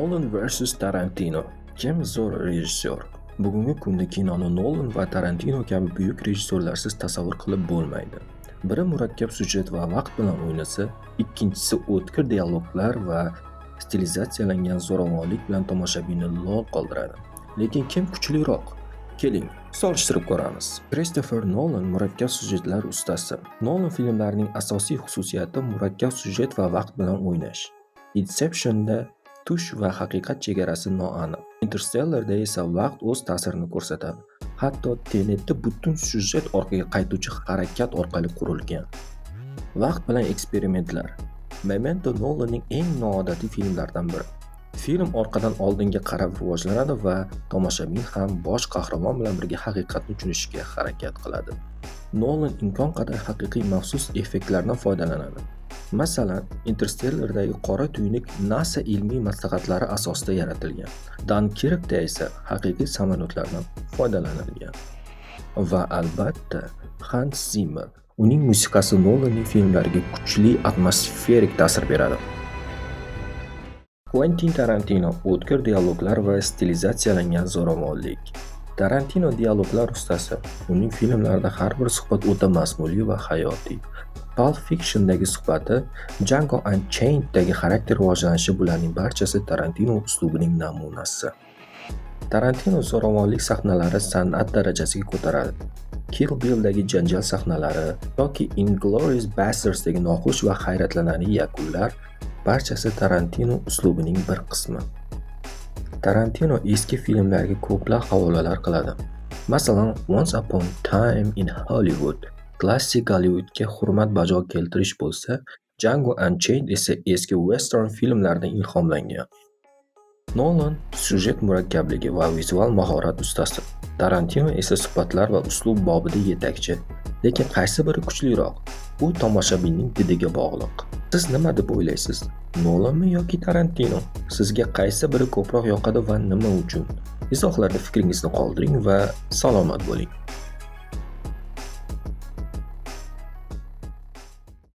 Nolan vs Tarantino. Kim zo'r rejissyor? Bugungi kunda kinoni Nolan va Tarantino kabi buyuk rejissyorlarsiz tasavvur qilib bo'lmaydi. Biri murakkab syujet va vaqt bilan o'ynasa, ikkinchisi o'tkir dialoglar va stilizatsiyalangan zo'ravonlik bilan tomoshabinni lol qoldiradi. Lekin kim kuchliroq? Keling, solishtirib ko'ramiz. Kristofer Nolan murakkab syujetlar ustasi. Nolan filmlarining asosiy xususiyati murakkab syujet va vaqt bilan o'ynash. Inception'da tush va haqiqat chegarasi noaniq. Interstellarda esa vaqt o'z ta'sirini ko'rsatadi. Hatto Tenetda butun syujet orqaga qaytuvchi harakat orqali qurilgan. Vaqt bilan eksperimentlar. Memento Nolanning eng noodatiy filmlaridan biri. Film orqadan oldinga qarab rivojlanadi va tomoshabin ham bosh qahramon bilan birga haqiqatni tushunishga harakat qiladi. Nolan imkon qadar haqiqiy maxsus effektlardan foydalanadi. Masalan, Interstellardagi qora tuynuk NASA ilmiy maslahatlari asosida yaratilgan. Dunkirkda esa haqiqiy samolyotlardan foydalanilgan. Va albatta, Hans Zimmer. Uning musiqasi Nolanning filmlariga kuchli atmosferik ta'sir beradi. Quentin Tarantino o'tkir dialoglar va stilizatsiyalangan zo'ravonlik. Tarantino dialoglar ustasi. Uning filmlarida har bir suhbat o'ta mazmunli va hayotiy. Pulp Fiction'dagi suhbati, Django Unchained'dagi xarakter rivojlanishi, bularning barchasi Tarantino uslubining namunasi. Tarantino zo'ravonlik sahnalari san'at darajasiga ko'taradi. Kill Bill'dagi janjal sahnalari yoki Inglourious Basterds'dagi noxush va hayratlanarli yakunlar, barchasi Tarantino uslubining bir qismi. Tarantino eski filmlarga ko'plab havolalar qiladi. Masalan, Once Upon Time in Hollywood klassik Gollivudga hurmat bajo keltirish bo'lsa, Django Unchained esa eski western filmlaridan ilhomlangan. Nolan syujet murakkabligi va vizual mahorat ustasi. Tarantino esa suhbatlar va uslub bobida yetakchi. Lekin qaysi biri kuchliroq? Bu tomoshabinning didiga bog'liq. Siz nima deb o'ylaysiz? Nolanmi yoki Tarantino? Sizga qaysi biri ko'proq yoqadi va nima uchun? Izohlarda fikringizni qoldiring va salomat bo'ling.